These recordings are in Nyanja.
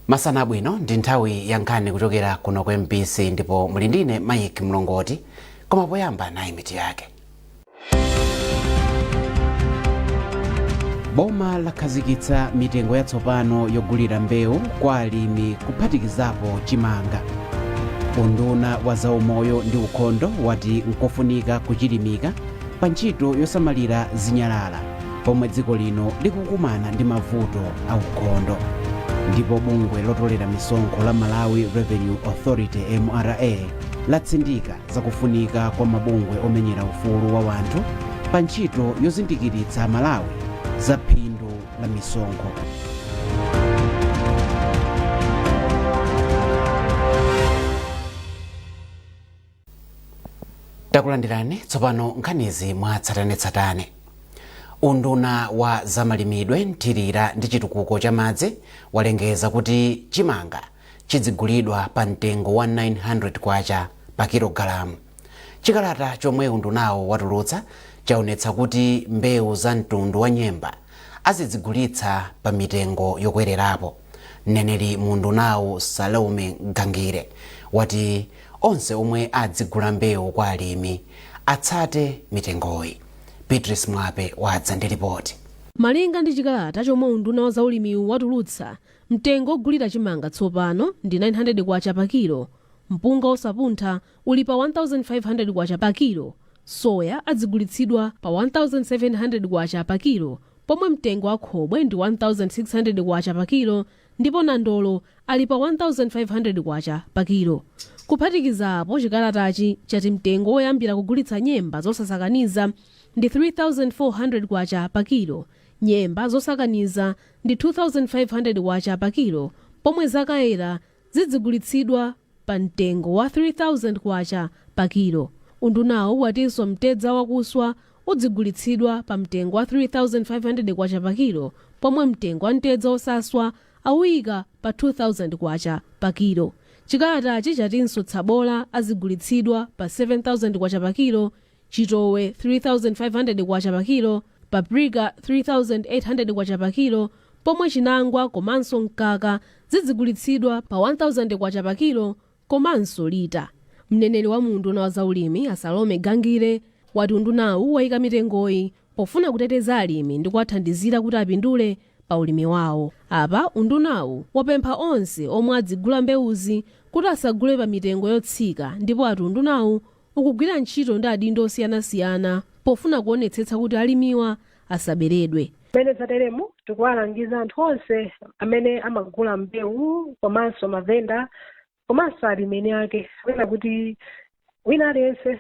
Masana abwino, ndi nthawi ya nkhani kuchokera kuno ku MBC ndipo muli ndine Mike Mlongoti, koma poyamba nayi mitu yake. Boma lakhazikitsa mitengo yatsopano yogulira mbewu kwa alimi kuphatikizapo chimanga. Unduna wa zaumoyo ndi ukhondo wati nkofunika kuchilimika pa ntchito yosamalira zinyalala pomwe dziko lino likukumana ndi mavuto a ukhondo. Ndipo bungwe lotolera misonkho la Malawi Revenue Authority, MRA, latsindika zakufunika kwa mabungwe omenyera ufulu wa wanthu pa ntchito yozindikiritsa Malawi za phindu la misonkho. Takulandirani tsopano nkhanizi mwa tsatanetsatane. Unduna wa zamalimidwe, mthirira ndi chitukuko cha madzi walengeza kuti chimanga chidzigulidwa pa mtengo wa 900 kwacha pa kilogalamu. Chikalata chomwe undunawo watulutsa chaonetsa kuti mbewu za mtundu wa nyemba azidzigulitsa pa mitengo yokwererapo. Mneneri mu undunawu, Salome Gangire, wati onse omwe adzigula mbewu kwa alimi atsate mitengoyi. Beatrice Mwape wadza ndi ripoti. Malinga ndi chikalata chomwe unduna wa zaulimiwu watulutsa, mtengo ogulira chimanga tsopano ndi 900 kwacha pa kilo, mpunga osapuntha uli pa 1500 kwacha pa kilo, soya adzigulitsidwa pa 1700 kwacha pa kilo, pomwe mtengo wa khobwe ndi 1600 kwacha pa kilo ndipo nandolo ali pa 1500 kwacha pa kilo. Kuphatikiza apo, chikalatachi chati mtengo woyambira kugulitsa nyemba zosasakaniza ndi 3400 kwacha pa kilo, nyemba zosakaniza ndi 2500 kwacha pa kilo, pomwe zakayera zidzigulitsidwa pa mtengo wa 3000 kwacha pa kilo. Undunawu watinso mtedza wakuswa udzigulitsidwa pa mtengo wa 3500 kwacha pa kilo, pomwe mtengo wa mtedza osaswa awuyika pa 2000 kwacha pa kilo. Chikalatachi chatinso tsabola azigulitsidwa pa 7000 kwacha pa kilo, chitowe 3500 kwacha pa kilo, paprika 3800 kwacha pa kilo, pomwe chinangwa komanso mkaka zidzigulitsidwa pa 1000 kwacha pa kilo komanso lita. Mneneri wa mu unduna wa zaulimi, a Salome Gangire, wati undunawu wayika mitengoyi pofuna kuteteza alimi ndi kuwathandizira kuti apindule pa ulimi wawo. Apa undunawu wapempha onse omwe adzigula mbewuzi kuti asagule pa mitengo yotsika ndipo ati undunawu ukugwira ntchito ndi adindo osiyanasiyana pofuna kuonetsetsa kuti alimiwa asaberedwe. Mmene zateremu, tikuwalangiza anthu onse amene amagula mbewu komanso mavenda komanso alimi eni ake kunena kuti wina aliyense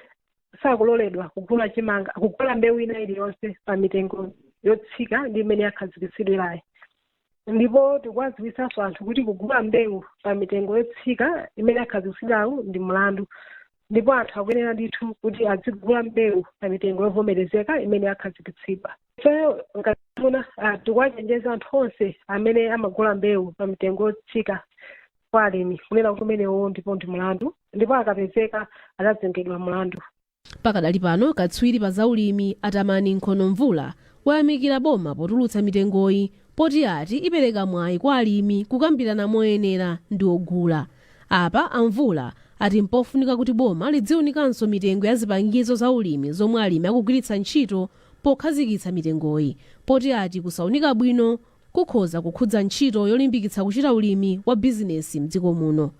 sakuloledwa kugula chimanga, kugula mbewu ina iliyonse pa mitengo yotsika ndi imene yakhazikitsidwirayi. Ndipo tikuwadziwitsanso anthu kuti kugula mbewu pa mitengo yotsika imene yakhazikitsidwayo ndi mlandu, ndipo anthu akuyenera ndithu kuti adzigula mbewu pa mitengo yovomerezeka imene yakhazikitsidwa. Ifeyo ngati unduna tikuwachenjeza anthu onse amene amagula mbewu pa mitengo yotsika kwa alimi kunena kuti umenewo ndipo ndi mlandu, ndipo akapezeka adzazengedwa mlandu. Pakadali pano, katswiri pa zaulimi a Tamani Nkhono-Mvula wayamikira boma potulutsa mitengoyi poti ati ipereka mwayi kwa alimi kukambirana moyenera ndi ogula. Apa a Mvula ati mpofunika kuti boma lidziunikanso mitengo ya zipangizo za ulimi zomwe alimi akugwiritsa ntchito pokhazikitsa mitengoyi, poti ati kusaunika bwino kukhoza kukhudza ntchito yolimbikitsa kuchita ulimi wa bizinesi mdziko muno.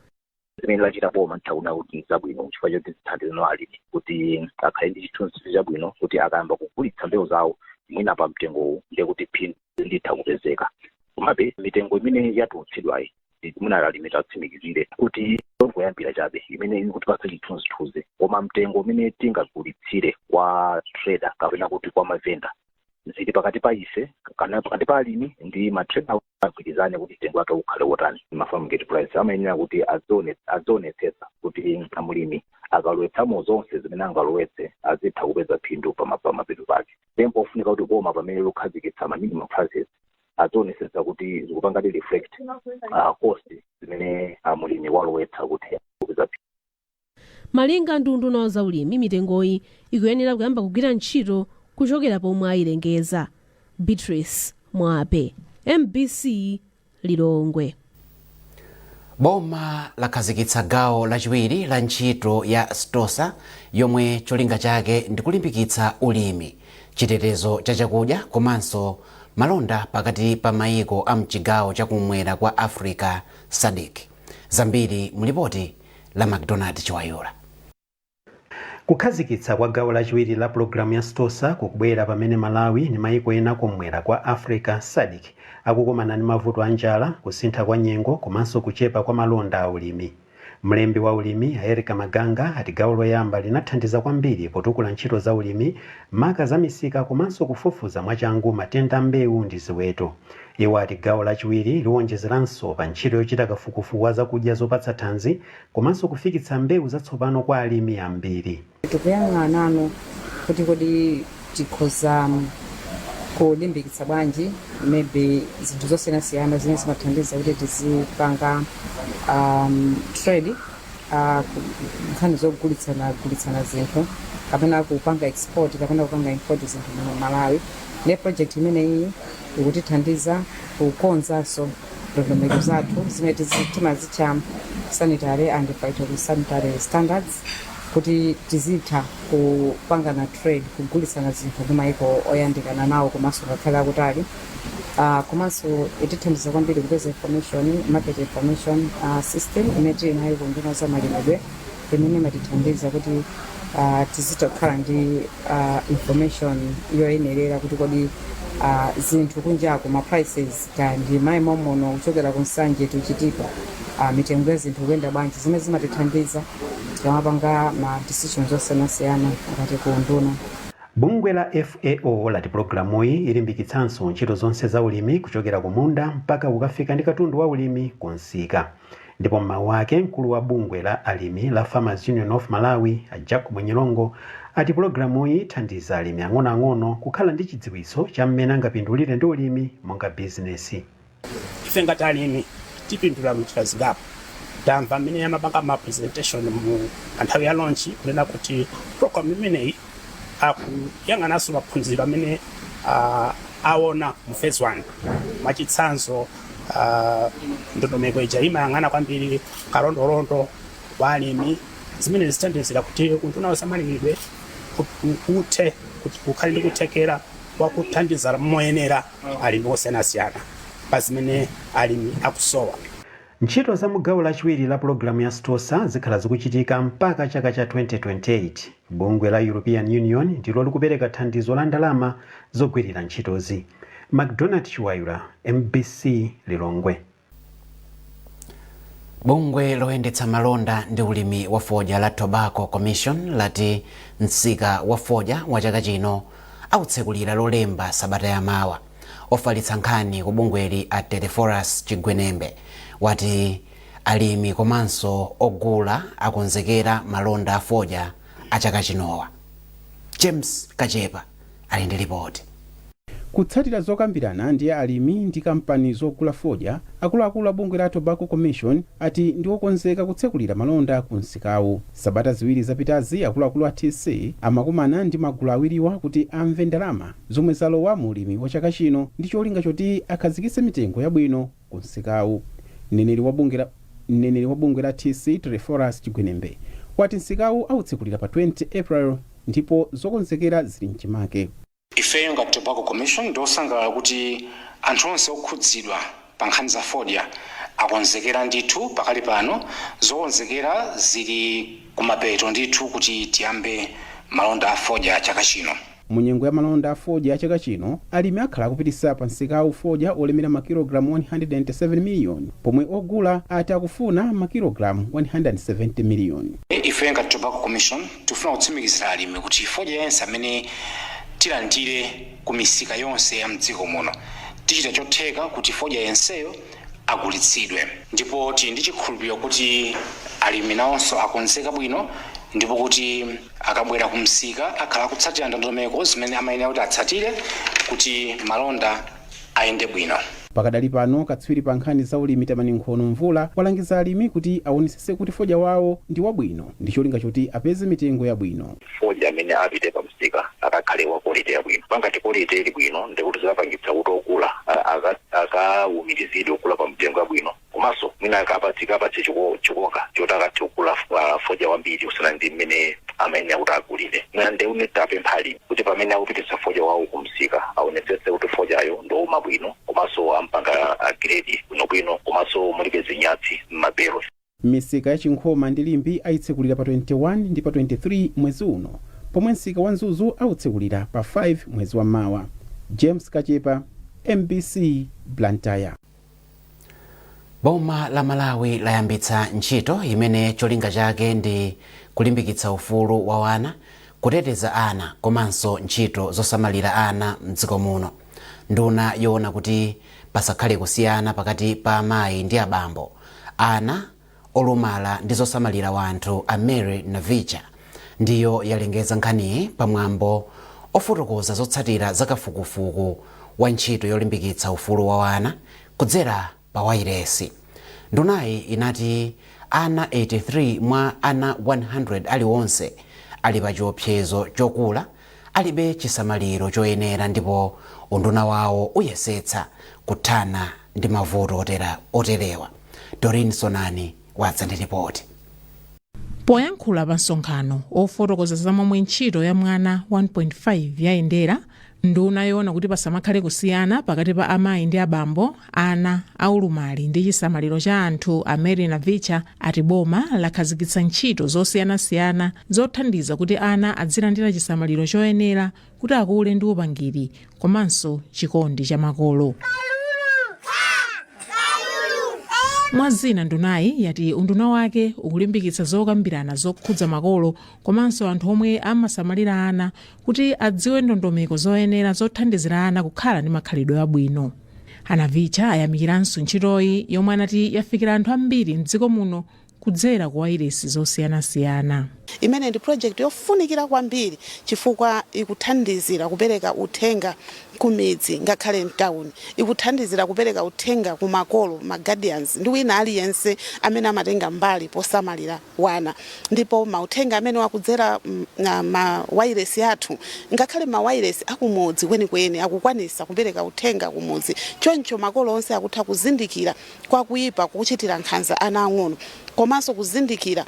Zimene lachita boma ntaona kuti nzabwino chifukwa choti zithandiza alimi kuti akhale ndi chithunzi chabwino kuti akayamba kugulitsa mbewu zawo mwina pa mtengowu, ndiye kuti phindu litha kupezeka. Komabe mitengo imene yatulutsidwayi, mwina alimi tatsimikizire kuti kuyambira chabe imene ikutipatsa chithunzithunzi, koma mtengo umene tingagulitsire kwa trader kapena kuti kwa mavenda zili pakati pa ife kana pakati pa alimi ndi matrader, agwirizane kuti mtengo wake ukhale wotani. Ma farm gate price amayenera kuti azionetsetsa kuti amulimi akalowetsamo zonse zimene angalowetse azitha kupeza phindu pamapeto pake. Ndipo ofunika kuti boma pamene likukhazikitsa ma minimum prices azionetsetsa kuti zikupangadi reflect cost zimene amulimi walowetsa kuti kupeza phindu. Malinga ndi unduna wa zaulimi, mitengoyi ikuyenera kuyamba kugwira ntchito kuchokera pomwe ayilengeza. Beatrice Mwape, MBC, Lilongwe. Boma lakhazikitsa gawo lachiwiri la ntchito ya STOSA, yomwe cholinga chake ndikulimbikitsa ulimi, chitetezo cha chakudya komanso malonda pakati pa mayiko a mchigawo chakumwera kwa Africa, SADC. Zambiri mulipoti la MacDonald Chiwayula. Kukhazikitsa kwa gawo lachiwiri la pulogalamu ya STOSA kukubwera pamene Malawi ndi mayiko ena kumwera kwa Africa, SADC, akukumana ndi mavuto a njala, kusintha kwa nyengo komanso kuchepa kwa malonda a ulimi. Mlembi wa ulimi Erica Maganga ati gawo loyamba linathandiza kwambiri potukula ntchito za ulimi, maka za misika komanso kufufuza mwachangu matenda a mbewu ndi ziweto. Iwo ati gawo lachiwiri liwonjezeranso pa ntchito yochita kafukufuku wa zakudya zopatsa thanzi komanso kufikitsa mbewu zatsopano kwa alimi ambiri. Tikuyang'anano kuti kodi tikhoza kulimbikitsa bwanji maybe zinthu zosiyanasiyana zimene zimathandiza kuti tizipanga trade, nkhani zogulitsana gulitsana zinthu kapena kupanga export kapena kupanga import zinthu muno Malawi. Ndiye project imeneyi ikutithandiza kukonzanso ndondomeko zathu zimene timazitcha sanitary and phytosanitary standards, kuti tizitha kupangana trade, kugulitsana zinthu ndi maiko oyandikana nawo komanso ngakhale akutali. Komanso itithandiza kwambiri kupeza information, market information system imene tili nayo ku Unduna za Malimidwe, imene imatithandiza kuti tizitha kukhala ndi information yoyenerera kuti kodi zinthu kunjaku ma prices, kaya ndi mayi momono kuchokera ku Nsanje to Chitipa, mitengo ya zinthu kuyenda bwanji, zimene zimatithandiza tikamapanga ma decisions osiyanasiyana ngati ku unduna. Bungwe la FAO lati pulogalamuyi ilimbikitsanso ntchito zonse za ulimi kuchokera ku munda mpaka kukafika ndi katundu wa ulimi ku msika. Ndipo mmawu ake, mkulu wa bungwe la alimi la Farmers Union of Malawi, a Jacob Nyilongo, ati pulogalamuyi ithandiza alimi ang'onoang'ono kukhala ndi chidziwitso cha mmene angapindulire ndi ulimi monga bizinesi. Ife ngati alimi tipindula mnjira zingapo. Tamva mmene amapanga ma presentation mu nthawi ya launch kunena kuti program imeneyi akuyang'ananso maphunziro amene aona mu phase 1. Mwachitsanzo, ndondomeko ija imayang'ana kwambiri kalondolondo wa alimi, zimene zithandizira kuti Unduna Zamalimidwe uthe kuti ukhale ndi kuthekera kwa kuthandiza moyenera alimi osiyanasiyana pa zimene alimi akusowa. Ntchito za mugawo lachiwiri la pulogalamu ya STOSA zikhala zikuchitika mpaka chaka cha 2028. Bungwe la European Union ndilo likupereka thandizo la ndalama zogwirira ntchitozi. MacDonald Chiwayula, MBC, Lilongwe. Bungwe loyendetsa malonda ndi ulimi wa fodya la Tobacco Commission lati msika wa fodya wa chaka chino autsekulira Lolemba sabata yamawa. Ofalitsa nkhani ku bungweli a Teleforus Chigwenembe wati alimi komanso ogula akonzekera malonda a fodya a chaka chinowa. James Kachepa ali ndi ripoti. Kutsatira zokambirana ndi alimi ndi kampani zogula fodya, akuluakulu a bungwe la Tobacco Commission ati ndi okonzeka kutsekulira malonda ku msikawu. Sabata 2 zapitazi, akuluakulu a TC amakumana ndi magulu awiriwa kuti amve ndalama zomwe zalowa mu ulimi wa chaka chino ndi cholinga choti akhazikitse mitengo yabwino ku msikawu. Mneneri wa bungwe la TC, Treforus Chigwenembe, wati msikawu autsekulira pa 20 April ndipo zokonzekera zili mchimake. Ifeyo ngati Tobacco Commission ndiosangalala kuti anthu onse okhudzidwa pa nkhani za fodya akonzekera ndithu. Pakali pano zokonzekera zili kumapeto ndithu kuti tiyambe malonda a fodya chaka chino. Mu nyengo ya malonda a fodya chaka chino, alimi akhala akupitisa pa msikawu fodya olemera makilogalamu 197 miliyoni, pomwe ogula ati akufuna makilogalamu 170 miliyoni. Ifeyo ngati Tobacco Commission tifuna kutsimikizira alimi kuti fodya yense amene tilandire ku misika yonse ya mdziko muno, tichita chotheka kuti fodya yenseyo agulitsidwe, ndipo tili ndi chikhulupiriro kuti alimi nawonso akonzeka bwino, ndipo kuti akabwera ku msika akhala akutsatira ndondomeko zimene amayenera kuti atsatire kuti malonda ayende bwino. Pakadali pano, katswiri pa nkhani za ulimi Tamani Nkhono Mvula walangiza alimi kuti aonetsetse kuti fodya wawo ndi wabwino ndi cholinga choti apeze mitengo yabwino. Fodya amene apite pa msika akakhale wa quality yabwino. Pangati quality ili bwino, ndikuti zikapangitsa kuti ogula akawumirizidwe kugula pa mtengo yabwino. Komanso mwina akapatse chikoka choti akathe kugula fodya wambiri kusiyana ndi mmene amayenera kuti agulire. Mwina nde tapempha alimi kuti pamene akupititsa fodya wawo kumsika, aonetsetse kuti fodyayo ndiwoma bwino, komanso ampanga grade bwinobwino, komanso mulibe zinyatsi m'mabelo. Misika ya Chinkhoma ndi Limbe ayitsekulira pa 21 ndi pa 23 mwezi uno, pomwe msika wa Mzuzu awutsekulira pa 5 mwezi wa mawa. James Kachepa, MBC, Blantyre. Boma la Malawi layambitsa ntchito imene cholinga chake ndi kulimbikitsa ufulu wa ana, kuteteza ana komanso ntchito zosamalira ana mdziko muno. Nduna yoona kuti pasakhale kusiyana pakati pa amayi ndi abambo, ana olumala ndi zosamalira wanthu, a Mary Navicha, ndiyo yalengeza nkhaniyi pamwambo ofotokoza zotsatira zakafukufuku wa ntchito yolimbikitsa ufulu wa ana kudzera pa wailesi. Ndunayi inati ana 83 mwa ana 100 aliwonse ali pa chiopsezo chokula alibe chisamaliro choyenera, ndipo unduna wawo uyesetsa kuthana ndi mavuto oterewa. Dorin Sonani wadza ndi ripoti. Poyankhula pa msonkhano ofotokoza za momwe ntchito ya Mwana 1.5 yayendera, nduna yoona kuti pasamakhale kusiyana pakati pa amayi ndi abambo, ana aulumali ndi chisamaliro cha anthu, a Mary Navicha, ati boma lakhazikitsa ntchito zosiyanasiyana zothandiza kuti ana azilandira chisamaliro choyenera kuti akule ndi upangiri komanso chikondi cha makolo. Mwa zina, ndunayi yati unduna wake ukulimbikitsa zokambirana zokhudza makolo komanso anthu omwe amasamalira ana kuti adziwe ndondomeko zoyenera zothandizira ana kukhala ndi makhalidwe abwino. A Navicha ayamikiranso ntchitoyi yomwe anati yafikira anthu ambiri mdziko muno kudzera ku wailesi zosiyanasiyana. Imene ndi project yofunikira kwambiri chifukwa ikuthandizira kupereka uthenga ku midzi ngakhale mtawuni, ikuthandizira kupereka uthenga ku makolo, ma guardians ndi wina aliyense amene amatenga mbali posamalira wana. Ndipo mauthenga amene wakudzera ma wailesi athu, ngakhale ma wailesi akumudzi kwenikweni, akukwanisa kupereka uthenga kumudzi. Choncho makolo onse akutha kuzindikira kwakuyipa kuchitira nkhanza ana ang'ono, komanso kuzindikira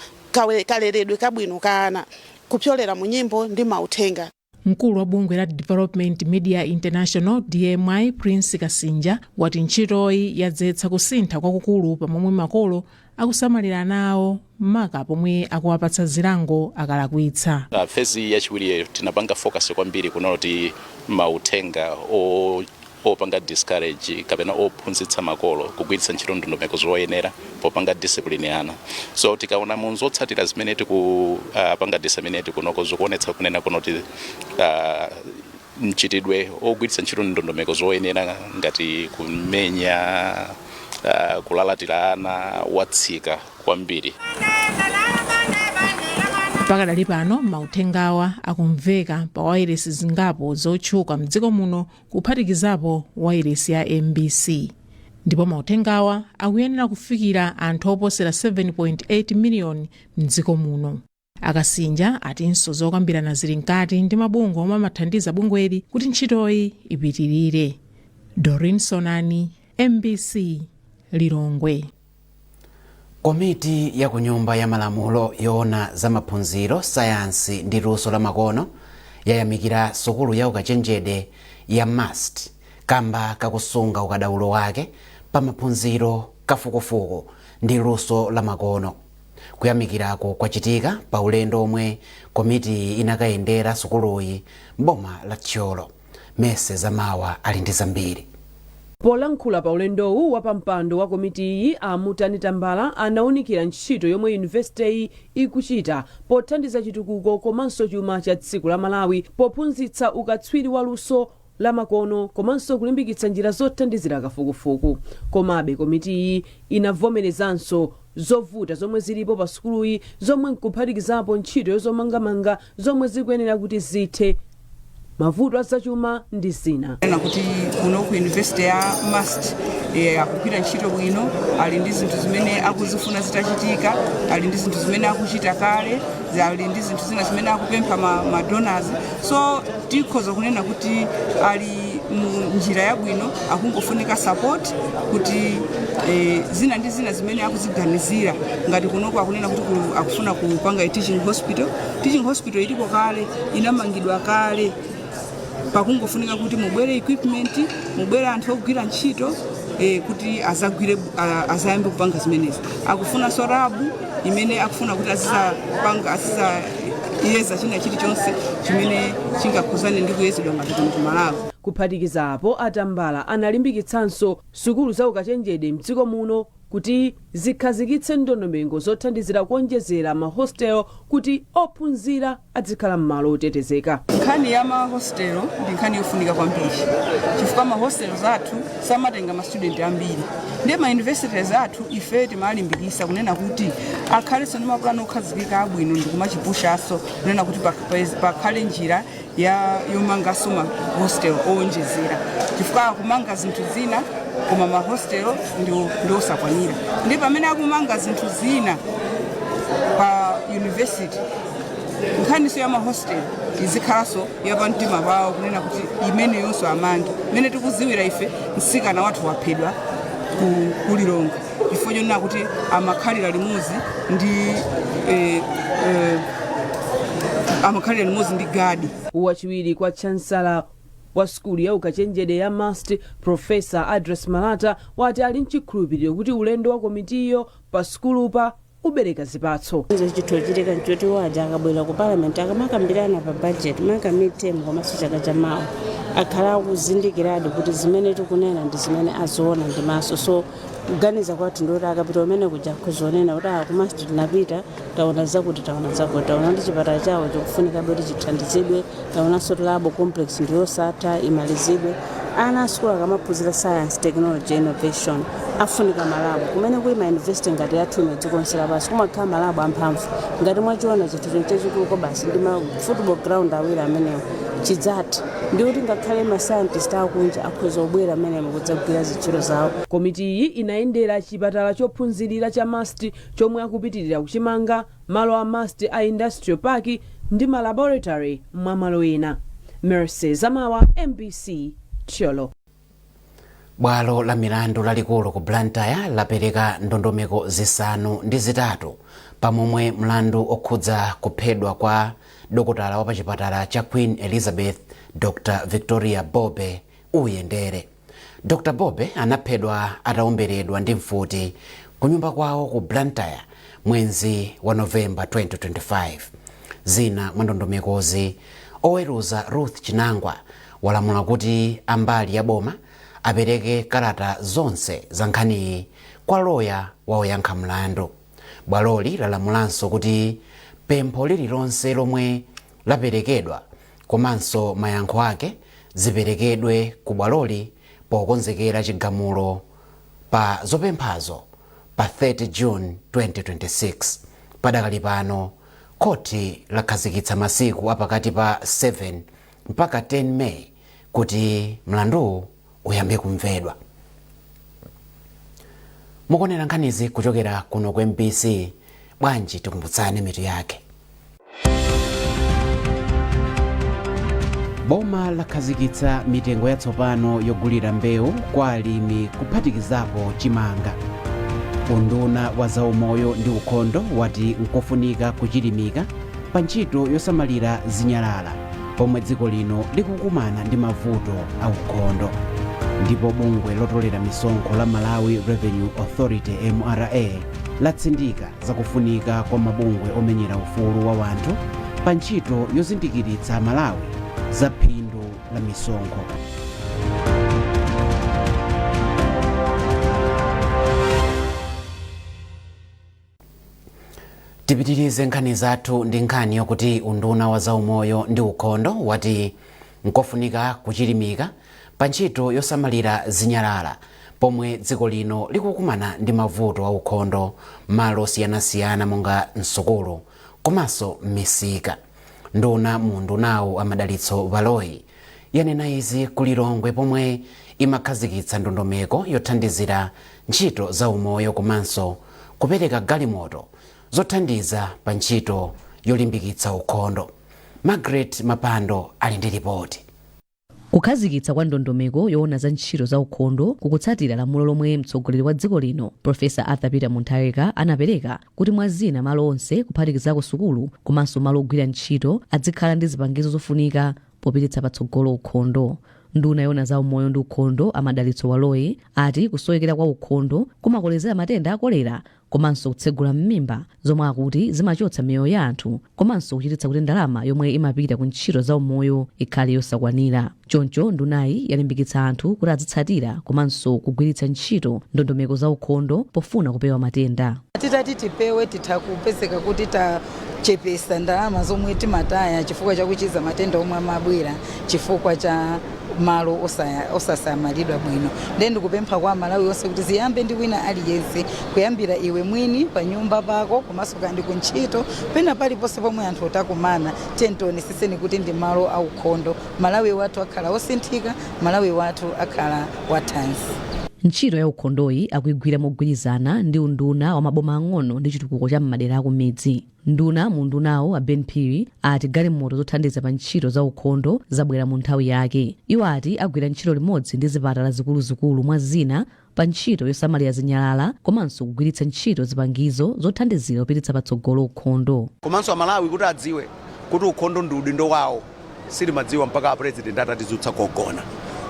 kaleredwe kabwino ka ana kupyolera mu nyimbo ndi mauthenga. Mkulu wa bungwe la Development Media International, DMI, Prince Kasinja, wati ntchitoyi yadzetsa kusintha kwakukulu pamomwe makolo akusamalira ana awo, maka pomwe akuwapatsa zilango akalakwitsa. Phase yachiwiri tinapanga focus kwambiri kunoti mauthenga opanga discourage kapena ophunzitsa makolo kugwiritsa ntchito ndondomeko zoyenera popanga discipline ana. So tikaona mu zotsatira zimene tikupanga disseminate kunoko, zikuonetsa kunena kunoti mchitidwe ogwiritsa ntchito ndondomeko zoyenera ngati kumenya, kulalatira ana watsika kwambiri. Pakadali pano mauthengawa akumveka pa wailesi zingapo zotchuka mdziko muno, kuphatikizapo wailesi ya MBC, ndipo mauthengawa akuyenera kufikira anthu oposera 7.8 miliyoni mdziko muno. Akasinja atinso zokambirana zili mkati ndi mabungwe omwe amathandiza bungweli kuti ntchitoyi ipitirire. Dorin Sonani, MBC, Lilongwe. Komiti ya ku Nyumba ya Malamulo yoona za maphunziro, sayansi ndi luso la makono yayamikira sukulu ya ukachenjede ya MUST kamba kakusunga ukadaulo wake pa maphunziro, kafukufuku ndi luso la makono. Kuyamikirako kwachitika pa ulendo omwe komiti inakayendera sukuluyi mboma la Thyolo. Mese Zamawa ali ndi zambiri. Polankhula pa ulendowu, wapampando wa komitiyi, a Mutani Tambala, anawunikira ntchito yomwe yunivesiteyi ikuchita pothandiza chitukuko komanso chuma cha dziko la Malawi, pophunzitsa ukatswiri wa luso la makono komanso kulimbikitsa njira zothandizira kafukufuku. Komabe komitiyi inavomerezanso zovuta zomwe zilipo pa sukuluyi, zomwe nkuphatikizapo ntchito yozomangamanga zomwe zikuyenera kuti zithe, mavuto azachuma ndi zina. Na kuti kuno ku university ya MUST akugwira ntchito bwino, ali ndi zinthu zimene akuzifuna zitachitika, ali ndi zinthu zimene akuchita kale, ali ndi zinthu zina zimene akupempha ma donors. So tikhoza kunena kuti ali mu njira yabwino, akungofunika support kuti Zina ndi zina zimene akuziganizira, ngati kunoko akunena kuti akufuna kupanga teaching hospital. Teaching hospital ilipo kale, inamangidwa kale, pakungofunika kuti mubwere equipment, mubwere anthu ogwira ntchito kuti azagwire, azayambe kupanga zimenezi. Akufunanso lab imene akufuna kuti azizapanga, azizayeza china chilichonse chimene chingakhuzane ndi kuyezedwa ngati kuno ku Malawi. Kuphatikiza apo, atambala analimbikitsanso sukulu za ukachenjede mdziko muno kuti zikhazikitse ndondomeko zothandizira kuonjezera mahostel kuti ophunzira adzikhala m'malo otetezeka. Nkhani ya mahostelo ndi nkhani yofunika kwambiri, chifukwa mahostelo athu samatenga ma student ambiri. Ndiye ma universities athu ife timalimbikisa kunena kuti akhalenso ndi mapulani okhazikika abwino, ndi kumachipushaso kunena kuti pakhale njira ya yomanganso mahostel owonjezera, chifukwa akumanga zinthu zina koma mahostel ndi osakwanira. Ndi pamene akumanga zinthu zina pa university, nkhaniso ya mahostel izikhalanso yapamtima pawo, kunena kuti imeneyonso amange. Imene tikuziwira ife, mtsikana wathu waphedwa ku Lilongwe chifukwa chonena kuti amakhalira limodzi ndi guard. Wachiwiri kwa chancellor wa sukulu ya ukachenjede ya MUST, Profesa Address Malata, wati ali mchikhulupiriro kuti ulendo wa komitiyo pa sukulupa ubereka zipatso. Chithu chochitika nchoti waja akabwera ku Parliament, akamakambirana pa budget, maka midterm komanso chaka chamawa, akhala akuzindikiradi kuti zimene tikunena ndi zimene aziona ndi maso. So kuganiza kwathu ndikuti akapita umene kuja kuzonena kuti ah, ku MUST tinapita, taona zakuti, taona zakuti, taona ndi chipatala chawo chikufunikabe kuti chithandizidwe, taonanso lab complex ndiyosatha, imalizidwe. Ana asukulu akamaphunzira science, technology, innovation, afunika ma lab. Kumene kuli ma university ngati yathu ino, dziko lonse lapansi kumakhala ma lab amphamvu. Ngati mwachiona chinthu chachikuluko basi ndi ma football ground awiri amenewo chidzatha, ndikuti ngakhale ma scientist akunja akhoza kubwera amenemo kudzagwira zintchito zawo. Komitiyi inayendera chipatala chophunzirira cha MUST chomwe akupitirira kuchimanga, malo a MUST a Industrial Park ndi ma laboratory mwa malo ena. Mercy Zamawa, MBC, Thyolo. Bwalo la milandu lalikulu ku Blantyre lapereka ndondomeko 3 pamomwe mlandu okhudza kuphedwa kwa dokotala wa pachipatala cha Queen Elizabeth, Dr Victoria Bobe, uyendere. Dr Bobe anaphedwa atawomberedwa ndi mfuti kunyumba kwawo ku Blantyre mwezi wa Novemba 2025. Zina mwa ndondomekozi, oweruza Ruth Chinangwa walamula kuti ambali ya boma apereke kalata zonse za nkhaniyi kwa loya wa oyankha mlandu. Bwaloli lalamulanso kuti pempho lililonse lomwe laperekedwa komanso mayankho ake ziperekedwe ku bwaloli pokonzekera chigamulo pa zopemphazo pa 30 June 2026. Padakali pano khoti lakhazikitsa masiku apakati pa 7 mpaka 10 May kuti mlanduwu uyambe kumvedwa. Mukuonera nkhanizi kuchokera kuno ku MBC. Bwanji tikumbutsane mitu yake. Boma lakhazikitsa mitengo yatsopano yogulira mbewu kwa alimi, kuphatikizapo chimanga. Unduna wa zaumoyo ndi ukhondo wati nkofunika kuchilimika pa ntchito yosamalira zinyalala pomwe dziko lino likukumana ndi mavuto a ukhondo. Ndipo bungwe lotolera misonkho la Malawi Revenue Authority, MRA, latsindika zakufunika kwa mabungwe omenyera ufulu wa wanthu pa ntchito yozindikiritsa Malawi za phindu la misonkho. Tipitirize nkhani zathu ndi nkhani yokuti unduna wa zaumoyo ndi ukhondo wati nkofunika kuchilimika pa ntchito yosamalira zinyalala pomwe dziko lino likukumana ndi mavuto a ukhondo malo osiyanasiyana monga msukulu komanso m'misika. Nduna mu undunawu, Amadalitso Baloyi, yanena izi ku Lilongwe pomwe imakhazikitsa ndondomeko yothandizira ntchito za umoyo komanso kupereka galimoto zothandiza pa ntchito yolimbikitsa ukhondo. Margaret Mapando ali ndi ripoti. Kukhazikitsa kwa ndondomeko yoona za ntchito za ukhondo kukutsatira lamulo lomwe mtsogoleri wa dziko lino, Profesa Arthur Peter Mutharika, anapereka kuti mwa zina malo onse, kuphatikizako sukulu komanso malo ogwira ntchito, adzikhala ndi zipangizo zofunika popititsa patsogolo ukhondo. Nduna yoona za umoyo ndi ukhondo, a Madalitso Baloyi, ati kusowekera kwa ukhondo kumakolezera matenda a kolera komanso kutsegula m'mimba, zomwe akuti zimachotsa miyoyo ya anthu komanso kuchititsa kuti ndalama yomwe imapita ku ntchito za umoyo ikhale yosakwanira. Choncho ndunayi yalimbikitsa anthu kuti azitsatira komanso kugwiritsa ntchito ndondomeko za ukhondo pofuna kupewa matenda. Titati tipewe, titha kupezeka kuti tachepesa ndalama zomwe timataya chifukwa chakuchiza matenda omwe amabwera chifukwa cha malo osasamalidwa bwino. Ndiye ndikupempha kwa Amalawi onse kuti ziyambe ndi wina aliyense, kuyambira iwe mwini pa nyumba pako, komanso kandi kuntchito, pena paliponse pomwe anthu takumana, tiye tioneseseni kuti ndi malo aukhondo. Malawi wathu akhala osinthika, Malawi wathu akhala wathanzi. Ntchito ya ukhondoyi akuigwira mogwirizana ndi unduna wa maboma ang'ono ndi chitukuko cha m'madera akumidzi. Nduna mu undunawo, a Ben Phiri, ati galimoto zothandiza pa ntchito za ukhondo zabwera mu nthawi yake. Iwo ati agwira ntchito limodzi ndi zipatala zikuluzikulu, mwa zina, pa ntchito yosamalira zinyalala komanso kugwiritsa ntchito zipangizo zothandizira kupititsa patsogolo ukhondo. Komanso Amalawi kuti adziwe kuti ukhondo ndi udindo wawo, sitimadziwa mpaka a President atatizutsa kogona.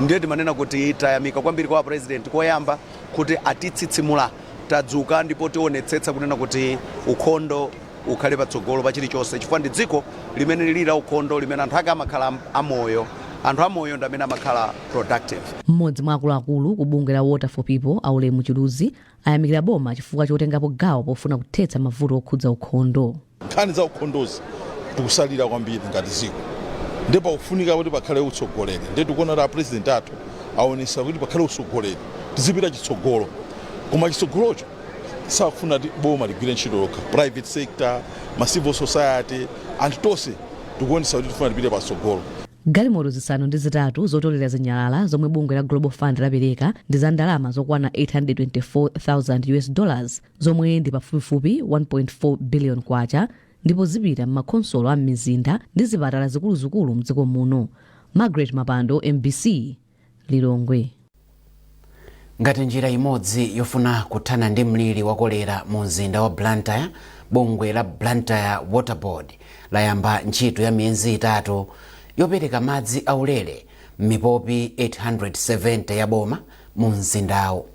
Ndiye timanena kuti tayamika kwambiri kwa President koyamba kuti atitsitsimula, tadzuka, ndipo tionetsetsa kunena kuti ukhondo ukhale patsogolo pa chilichonse, chifukwa ndi dziko limene lili la ukhondo limene anthu ake amakhala amoyo. Anthu amoyo ndi amene amakhala productive. Mmodzi mwa akuluakulu ku bungwe la Water for People, Aulemu Chiluzi, ayamikira boma chifukwa chotengapo gawo pofuna kuthetsa mavuto okhudza ukhondo. Nkhani za ukhondozi tikusalira kwambiri ngati dziko, ndipo pakufunika kuti pakhale utsogoleri. Ndiye tikuona kuti a President athu aonesa kuti pakhale utsogoleri, tizipita chitsogolo. Koma chitsogolocho sakufuna kuti boma ligwire ntchito lokha. Private sector, ma civil society, anthu tonse tikuonesa kuti tifuna tipite patsogolo. Galimoto 8 zotolera zinyalala zomwe bungwe la Global Fund lapereka ndi za ndalama zokwana 824,000 US dollars, zomwe ndi pafupifupi 1.4 billion kwacha, ndipo zipita m'makhonsolo a m'mizinda ndi zipatala zikuluzikulu mdziko muno. Margaret Mapando, MBC, Lilongwe. Ngati njira imodzi yofuna kuthana ndi mliri wa kolera mu mzinda wa Blantyre, bungwe la Blantyre Water Board layamba ntchito ya miyezi 3 yopereka madzi aulere m'mipopi 870 ya boma mu mzindawo.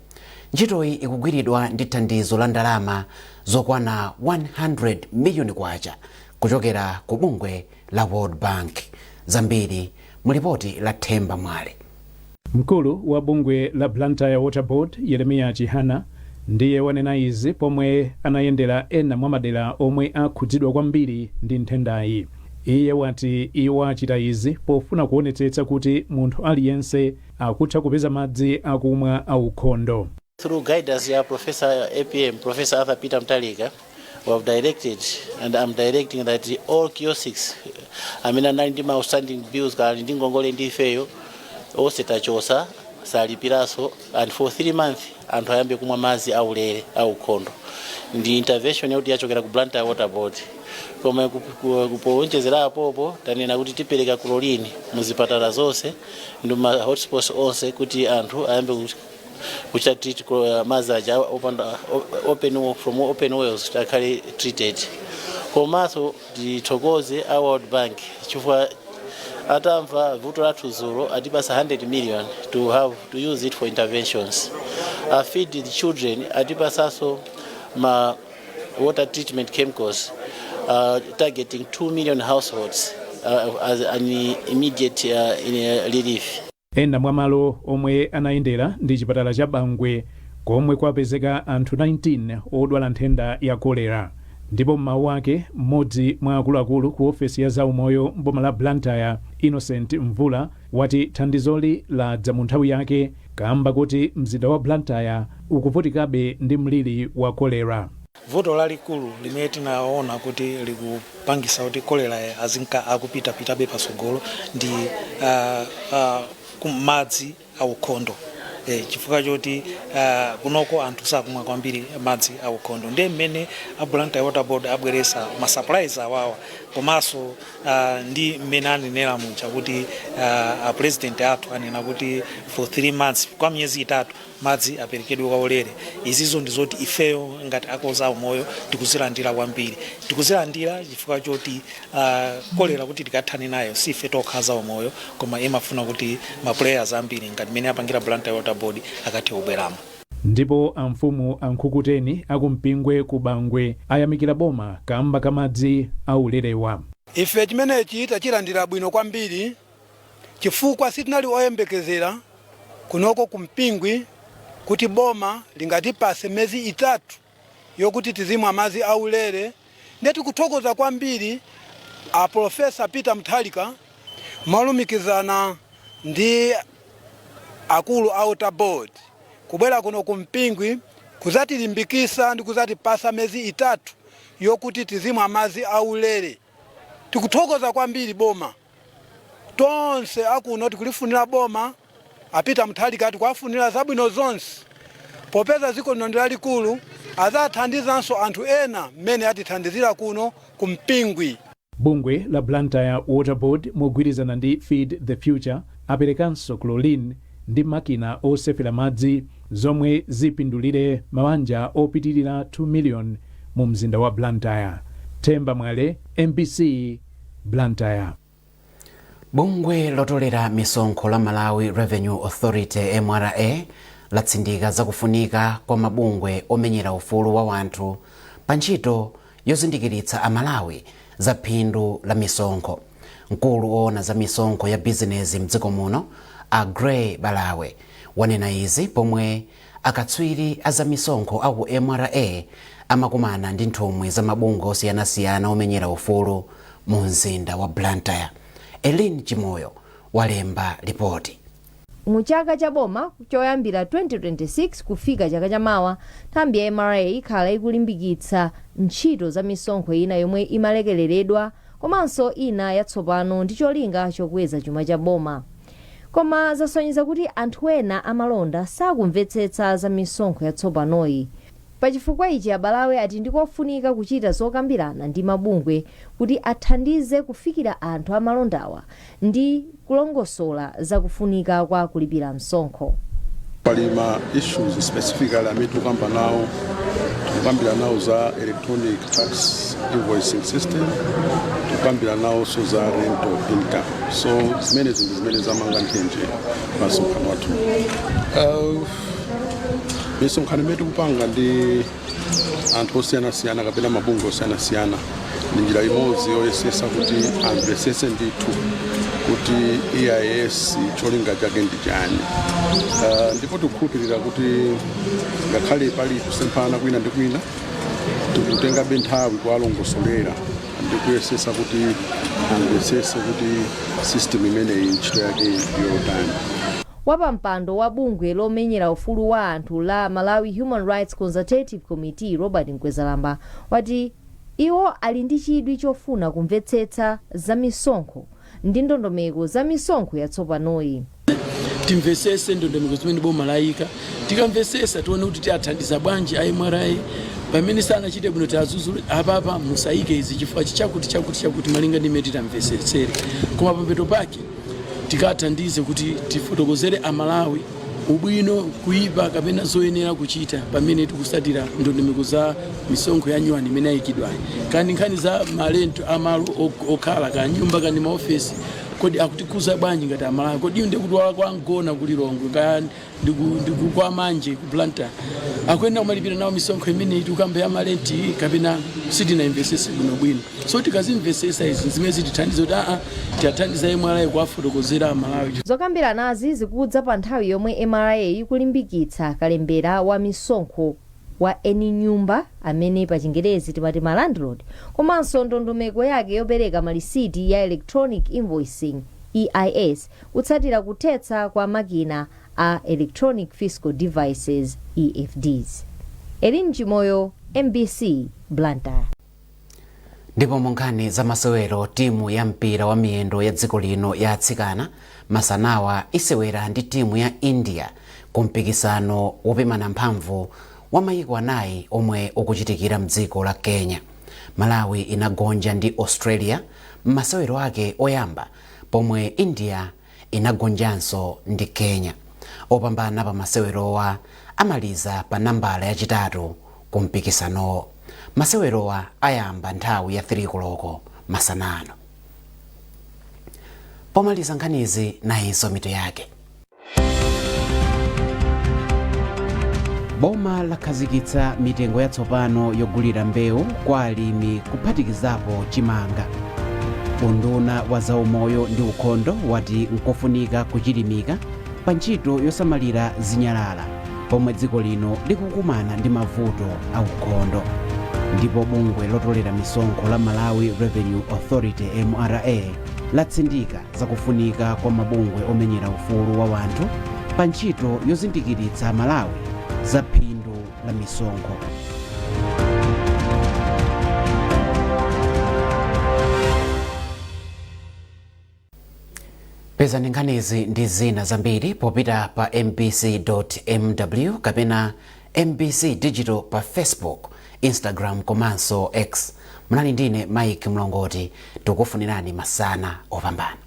Ntchitoyi ikugwiridwa ndi thandizo la ndalama zokwana 100 miliyoni kwacha kuchokera ku bungwe la World Bank. Zambiri mu lipoti la Themba Mwale. Mkulu wa bungwe la Blantyre Water Board, Yeremiya Chihana, ndiye wanena izi pomwe anayendera ena mwa madera omwe akhudzidwa kwambiri ndi nthendayi. Iye wati iwo achita izi pofuna kuonetsetsa kuti munthu aliyense akutha kupeza madzi akumwa aukhondo. Through guidance ya Professor APM, Professor Arthur Peter Mutharika, we have directed and I'm directing that all kiosks amene anali ndi ma outstanding bills kali ndi ngongole ndi ifeyo, onse tachosa, salipiranso, and for 3 months anthu ayambe kumwa madzi aulere aukhondo. Ndi intervention yakuti yachokera ku Blantyre Water Board. Koma kupowonjezera apopo, tanena kuti tipereka chlorine muzipatala zonse ndi ma hotspots onse kuti anthu ayambe kuchita treat madzi aja open, from open wells akhale treated. Komanso tithokoze a World Bank chifukwa atamva vuto lathu dzulo atipasa 100 million to have to use it for interventions. Feed the Children atipasanso ma water treatment chemicals targeting 2 million households as an immediate relief. Ena mwa malo omwe anayendera ndi chipatala cha Bangwe, komwe kwapezeka anthu 19 odwala nthenda ya kolera. Ndipo m'mawu ake, mmodzi mwa akuluakulu ku ofesi ya zaumoyo mboma la Blantyre, Innocent Mvula, wati thandizoli ladza mu nthawi yake kamba kuti mzinda wa Blantyre ukuvutikabe ndi mliri wa kolera. Vuto lalikulu limene tinaona kuti likupangisa kuti kolera azinka akupitapitabe pasogolo ndi madzi aukhondo. Chifukwa choti kunoko anthu sakumwa kwambiri madzi aukhondo. Ndiye mmene a Blantyre Water Board abweresa ma supplies awawa, komanso ndi mmene anenera muja kuti a president athu anena kuti for 3 months, kwa miyezi 3, madzi aperekedwe kwa ulere, izizo ndi zoti ifeyo ngati akoza umoyo tikuzilandira kwambiri. Tikuzilandira chifukwa choti kolera kuti tikathane nayo si ife tokha za umoyo, koma imafuna kuti ma players ambiri ngati mmene apangira Blantyre Water Board akathe kubweramo. Ndipo amfumu ankhukuteni akumpingwe ku Bangwe ayamikira boma kamba kamadzi aulerewa. Ife chimenechi tachilandira bwino kwambiri chifukwa sitinali oyembekezera kunoko kumpingwi kuti boma lingatipase miyezi 3 yokuti tizimwa madzi aulere. Ndiye tikuthokoza kwambiri a Professor Peter Mutharika molumikizana ndi akulu a Water Board kubwera kuno kumpingwi kuzatilimbikisa ndi kuzatipasa miyezi 3 yokuti tizimwa madzi aulere. Tikuthokoza kwambiri boma tonse akuno, tikulifunira boma a Peter Mutharika, tikuwafunira zabwino zonse popeza dziko lino ndi lalikulu, azathandizanso anthu ena mmene atithandizira kuno kumpingwi. Bungwe la Blantyre Water Board mogwirizana ndi Feed the Future aperekanso chlorine ndi makina osefera madzi zomwe zipindulire mabanja opitirira 2 million mu mzinda wa Blantyre. Themba Mwale, MBC, Blantyre. Bungwe lotolera misonkho la Malawi Revenue Authority, MRA, latsindika zakufunika kwa mabungwe omenyera ufulu wa wanthu pa ntchito yozindikiritsa Amalawi za phindu la misonkho. Mkulu woona za misonkho ya bizinezi mdziko muno, a Gray Balawe, wanena izi pomwe akatswiri a za misonkho aku MRA amakumana ndi nthumwi za mabungwe osiyanasiyana omenyera ufulu mu mzinda wa Blantyre. Elin Chimoyo walemba ripoti. Mu chaka cha boma choyambira 2026 kufika chaka chamawa, nthambi ya MRA ikhala ikulimbikitsa ntchito za misonkho ina yomwe imalekereredwa komanso ina yatsopano ndi cholinga chokweza chuma cha boma. Koma zasonyeza kuti anthu ena amalonda sakumvetsetsa za misonkho yatsopanoyi. Pachifukwa ichi, Abalawe ati ndikofunika kuchita zokambirana ndi mabungwe kuti athandize kufikira anthu amalondawa ndi kulongosola zakufunika kwa kulipira msonkho. Pali ma issues specifically amene tikukamba nawo, tikukambira nawo za electronic tax invoicing system, tikukambira nawonso za rental income. So zimenezi ndi zimene zamanga nthenje pa msonkhano wathu. Misonkhano imene tikupanga ndi anthu osiyanasiyana kapena mabungwe osiyanasiyana ndi njira imodzi yoyesesa kuti amvesese ndithu kuti EIS cholinga chake ndi chani. Ndipo tikukhulupirira kuti ngakhale pali kusemphana kwina ndi kwina, tikutengabe nthawi kuwalongosolera ndi kuyesesa kuti amvesese kuti system imeneyi ntchito yake ndiyotani. Wapampando wa bungwe lomenyera ufulu wa anthu la Malawi Human Rights Consultative Committee, Robert Mkwezalamba, wati iwo ali ndi chidwi chofuna kumvetsetsa za misonkho ndi ndondomeko za misonkho yatsopanoyi. Timvesese ndondomeko zimene boma layika. Tikamvesesa, tione kuti tiathandiza bwanji a MRA. Pamene sanachite bwino, tiadzudzule, apapa musayike izi chifukwa chakuti chakuti chakuti, malinga ndi imene titamvesesere. Koma pamapeto pake tikathandize kuti tifotokozere Amalawi ubwino, kuyipa kapena zoyenera kuchita pamene tikusatira ndondomeko za misonkho ya nyuwani imene ayikidwayi. Kandi nkhani za ma rent amalo okhala, ka nyumba kandi maofesi, kodi akutikhuza bwanji ngati Amalawi? Kodi ndi kuti kwa Ngona ku Lilongwe ka ndiku kwa Manje ku Blantyre akuyenera kumalipira nawo misonkho imeneyi tikamba ya ma rent, kapena sitinayimvesese bwinobwino? So tikazimvesesa izi, zimene zitithandiza kuti tiyathandiza MRA kuwafotokozera Amalawi. Zokambiranazi zikudza pa nthawi yomwe MRA ikulimbikitsa kalembera wa misonkho wa eni nyumba, amene pa Chingerezi timati ma landlord, komanso ndondomeko yake yopereka malisiti ya electronic invoicing, EIS, kutsatira kuthetsa kwa makina a electronic fiscal devices, EFDs. Elin Chimoyo, MBC, Blantyre. Ndipo mu nkhani za masewero, timu ya mpira wa miyendo ya dziko lino ya atsikana masanawa isewera ndi timu ya India ku mpikisano wopimana mphamvu wa mayiko anayi omwe ukuchitikira mdziko la Kenya. Malawi inagonja ndi Australia m'masewero ake oyamba, pomwe India inagonjanso ndi Kenya. Opambana pa masewerowa amaliza pa nambala yachitatu ku mpikisanowo. Masewerowa ayamba nthawi ya 3 koloko masanano. Pomaliza nkhanizi, nayinso mitu yake. Boma lakhazikitsa mitengo yatsopano yogulira mbewu kwa alimi, kuphatikizapo chimanga. Unduna wa zaumoyo ndi ukhondo wati nkofunika kuchilimika pa ntchito yosamalira zinyalala pomwe dziko lino likukumana ndi mavuto a ukhondo. Ndipo bungwe lotolera misonkho la Malawi Revenue Authority, MRA, latsindika zakufunika kwa mabungwe omenyera ufulu wa wanthu pa ntchito yozindikiritsa Malawi za phindu la misonkho. Pezani nkhanizi ndi zina zambiri popita pa mbc.mw kapena MBC Digital pa Facebook, Instagram komanso X. Munali ndine Mike Mlongoti. Tikufunirani masana opambana.